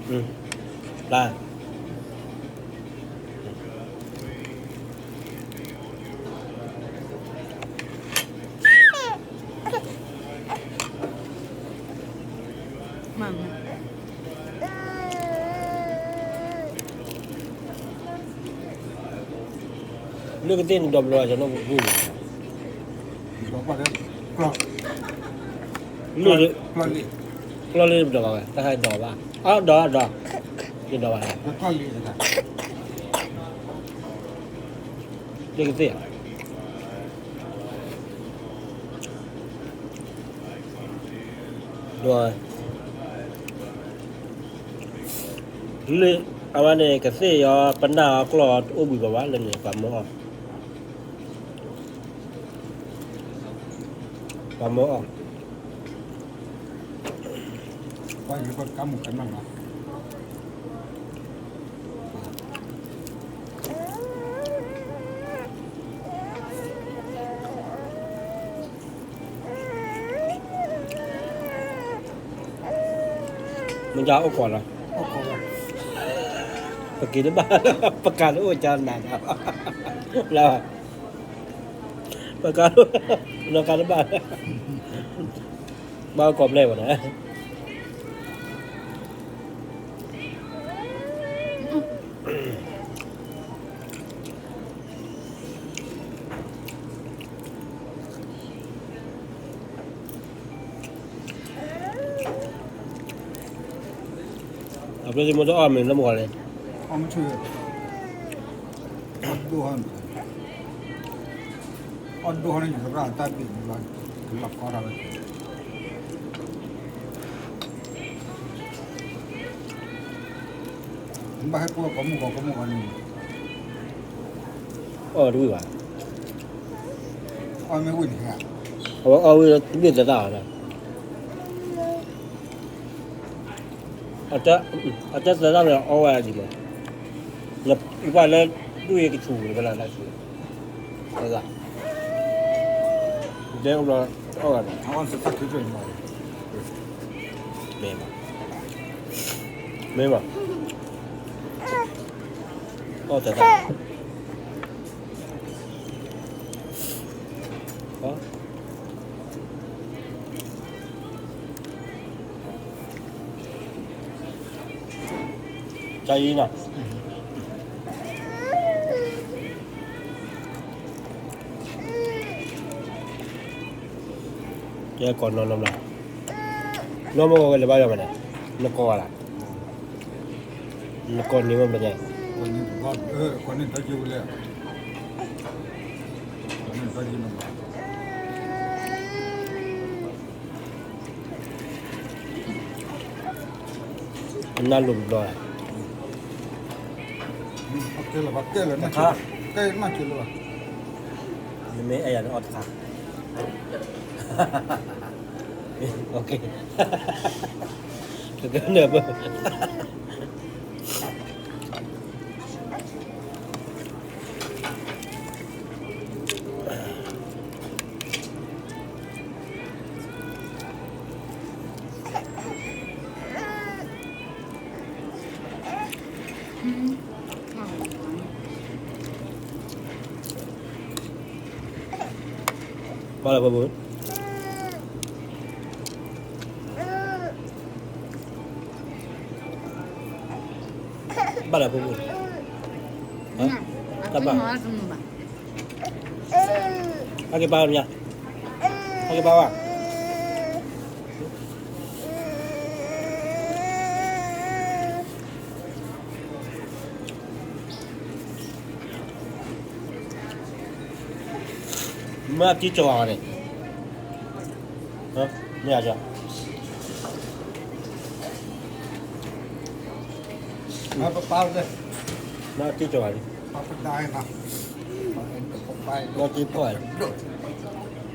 ပျၢ် လၢကသ့ၣ်နဒီဘျီ ကနီၣ်ပူၤ လၢ ကျီၢ်လၢပဒီးဘၣ်ဝဲ တၢ်ဟဲဒီးဘၣ် အဒီးဒီး ယဒီးဘၣ် လၢကသ့ၣ် လၢ အဝဲန့ၣ် ကသ့ၣ်အီၤ ပနၢ်အီၤကျီၢ်အီၤ တအိၣ်ဘှံးဘၣ်ဘၣ်လၢန့ၣ် ပှၤမၢအီၤ ပှၤမၢအီၤ မ့ၢ်ကအိၣ်ကီးလီၤ, ပက့ၤတဘၣ်, ပကးတအိၣ်ကနၤ, ပကး, နီၢ်ကးတဘၣ်, ဘၣ်အိၣ်ကီးဘျဲၣ်ဝဲန့ၣ် အဘျီသ့ၣ်မ့ၢ်တအီၣ်မ့ၢ်လၢမဂီၢ်လဲၣ်, အီၣ်ဒိၣ်ဟီန့ၣ် ယသရၣ်တၢ်ဘ့ၣ်မူလီၤ, ကလီၤကီတၢ်ဝဲ ဘၣ်ဟဲကိးကိးမုၢ်ဂီၤကိးမုၢ်ဂီၤန့ၣ်, အီၣ်တဝံၣ်ဘၣ်, အီၣ်မ့ၢ်ဝံၣ်န့ၣ်, အဝဲအီၣ်ဝံၣ်တဘ့ၣ်သဲတၢ်အီၤ, အတဲသဲတၢ်န့ၣ်အီၣ်ဝဲဒံးမး, နကွၢ်လၢ ဒူၣ်အံၤကဆူၣ်န့ၣ်ကလၢ်လၢဆူၣ်, တဲအိၣ်ဘျီ, အီၣ်ဝဲဒၣ်, မ့ၢ်ဘၣ်, မ့ၢ်ဘၣ်, အီၣ်သဲတၢ် တၢ်အံၤနီၤ, ကဲကီးနီၤနီၤ, နီၢ်မ့ၢ်ဝဲလဲၤဘၣ်ယီၤမးန့ၣ်, နကိးဝဲဒၣ် နကိးန့ၢ်မ့ၢ်ဘၣ်န့ၣ်, အနၢ်လိၤတဘျီ, နမ့ၢ်အဲၣ်ယၤန့ၣ်အီၣ်တခါ, ကကနၢၤဘၣ် ဘၣ်လၢဖိဖိ, ဘၣ်လၢဖိဖိ, တၢ်ဘၣ်, ဟဲက့ၤပၢ်မး, ဟဲက့ၤပၢ်ဝဲ မ့ၢ်အတံၤကီၤအီၤန့ၣ်,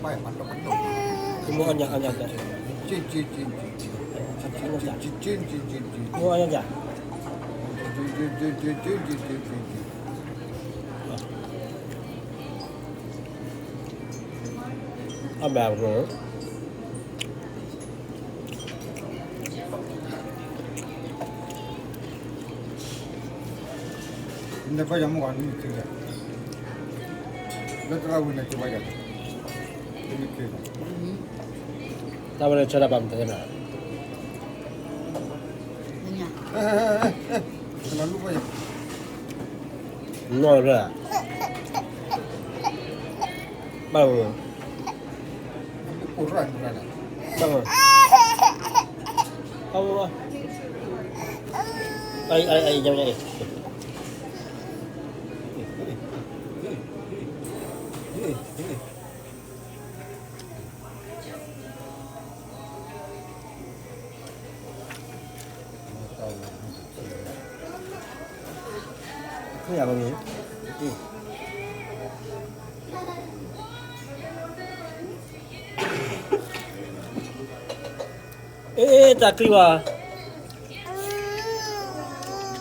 မ့ၢ်အတံၤ, မ့ၢ်အတံၤကီၤအီၤန့ၣ်, မ့ၢ်အတံၤကီၤအီၤ, မ့ၢ်အညၣ်အညၣ်, မ့ၢ်အညၣ်, အဘၣ်ဘၣ် နဘၣ်ယၤမ့ၢ်ဂ့ၤ နမ့ၢ်ခံဂၤ, လၢတရၣ်ဝံၤန့ၣ် ကဘၣ်ယၤ, တမ့ၢ်ခံဂၤ, တၢ်ဝဲလၢဆၢတၢ်ပာ်မတၤသ့ၣ်နၤ, နလၢလူၢ်ဘၣ်ယၤ, နီၢ်လၢ, ဘၣ်မ, ဘၣ်မ, ဘၣ်မ, အ, အ, အ, အ့ တၢ်ချံဘၣ်,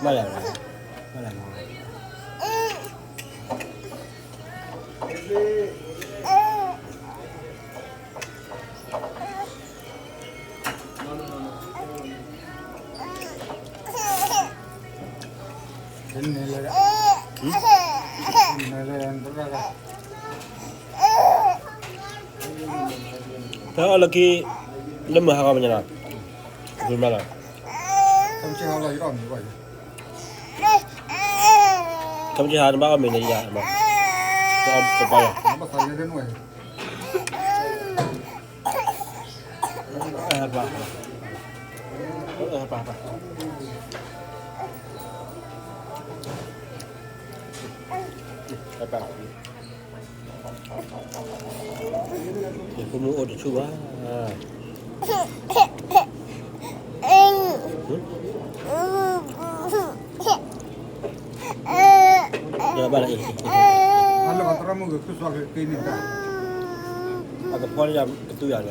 မ့ၢ်လဲၣ်, မ့ၢ်လဲၣ်, ဖဲအီၣ်လၢခံ, လၢမုၢ်ဟါခီမ့ၢ်ညါလီၤ, မ့ၢ်လီၤ, ခီမ့ၢ်ဟါနဘၣ်အီၣ်မ့ၤန့ၣ်ယၤ, ပပၢ်ယၤ, ပၢ်, ပၢ်, ပၢ်, ယဖိမုၣ်အိၣ်တဆူၣ်ဘၣ်, ဘၣ်လၢအံၤ, အကဖီလၢယၤကသူယၤလၢ, လၢ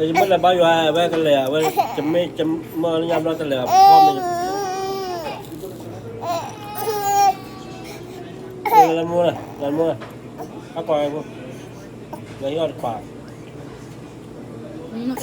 ယမ့ၢ်လဲၤဘါယွၤဝဲကလဲၤ, အဝဲ, ယမ့ၢ်မၢလၢညါဘျီတလဲၤဖီမ့ၤ, လၢမိၢ်, လၢမိၢ်, အကွၢ်ဝဲဖိ, လၢယအီၣ်တခွး လၢလၢ, ယက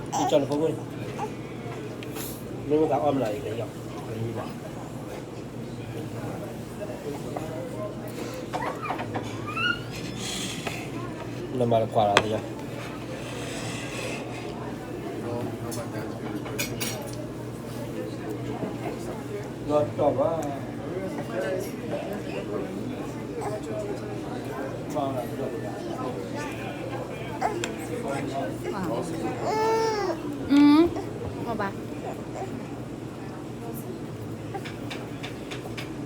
ၠီလၢဖိမုၣ်, မ့ၢ်မ့ၢ်သးအီၣ်မနုၤအံၤလဲၣ်, နမၤတခွးလီၤသ့ၣ်ညါ, လီၤတီၢ်ဘၣ်, အၢ, အီၣ်ဘၣ်. တၢ်မုၣ်ပှၢ်နၤဝ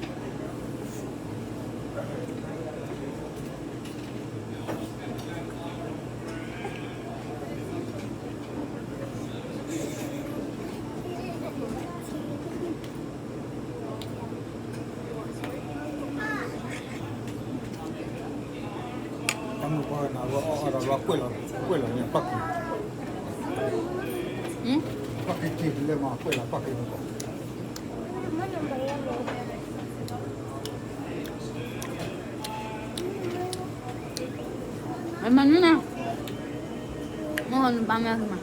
ဲအီၣ်အီၣ်ဒီးလီၤကွဲးလီၤ, ကွဲးလီၤန့ၣ်ပၣ်ကံ, ပၣ်ကံထံၣ်လၢမၤကွဲးလီၤပၣ်ကံမုၣ်ပှၢ်, မၤနုၤနၤ, မၤနုၤဘၣ်မၤ,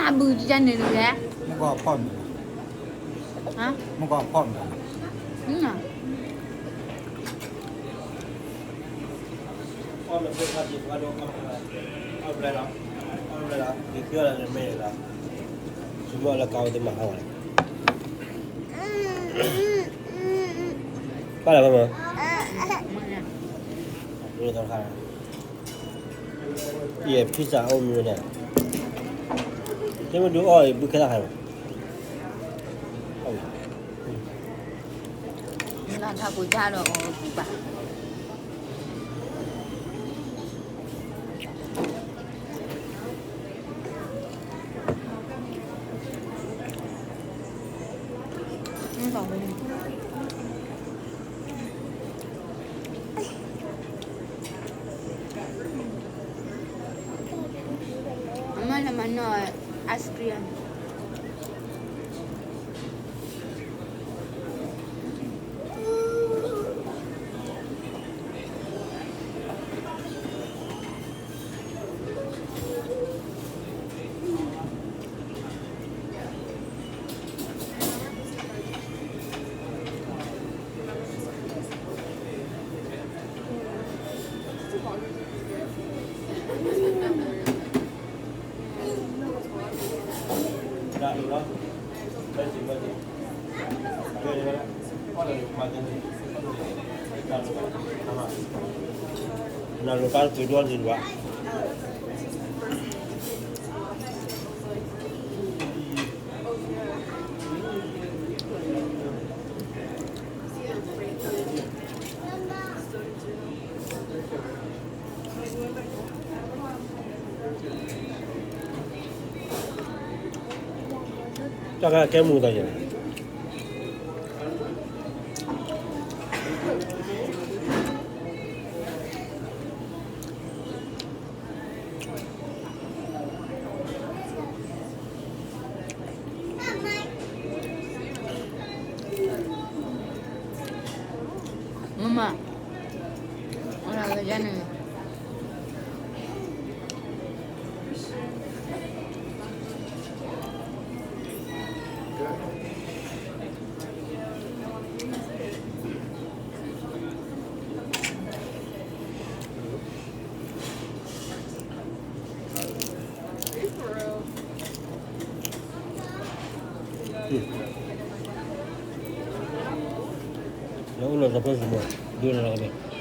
အဘုကနၣ်န့ၣ်, မ့ၢ်ကီၢ်ဖီၣ်န့ၣ်, မ့ၢ်ကီၢ်ဖီၣ်န့ၣ်, အီၣ်လၢဖိသၣ်ဒံးပှၤဒိၣ်, အီၣ်ဘျဲလီၤ, အီၣ်ဘျဲလီၤ, ဒ်ခံအီၣ်လၢနမဲာ်လီၤ, သုမ့ၢ်အီၣ်လၢကါဝဲသ့ၣ်မၤဟးဂီၤလီၤ, ဘၣ်လီၤဘၣ်မး, ယဲ pizza အိၣ်မနုၤလဲၣ်, တမ့ၢ်ဒုးအီၣ်အံၤဘုခဲလၢာ်ခါလီၤ, လၢထးကိၢ်ကၢ်ဒီးအီၣ်ပူၤဘၣ်. No, ice cream. နလူၤပၢ်တဒွဲၣ်န့ၣ်ဘၣ်. တၢ်ကဲမူၤသးယဲၢ် မမ အဝဲဒၣ်န့ၣ် လၢအိၣ်လီၤသးဖဲစမး ဒိၣ်နၤလီၤကဘဲ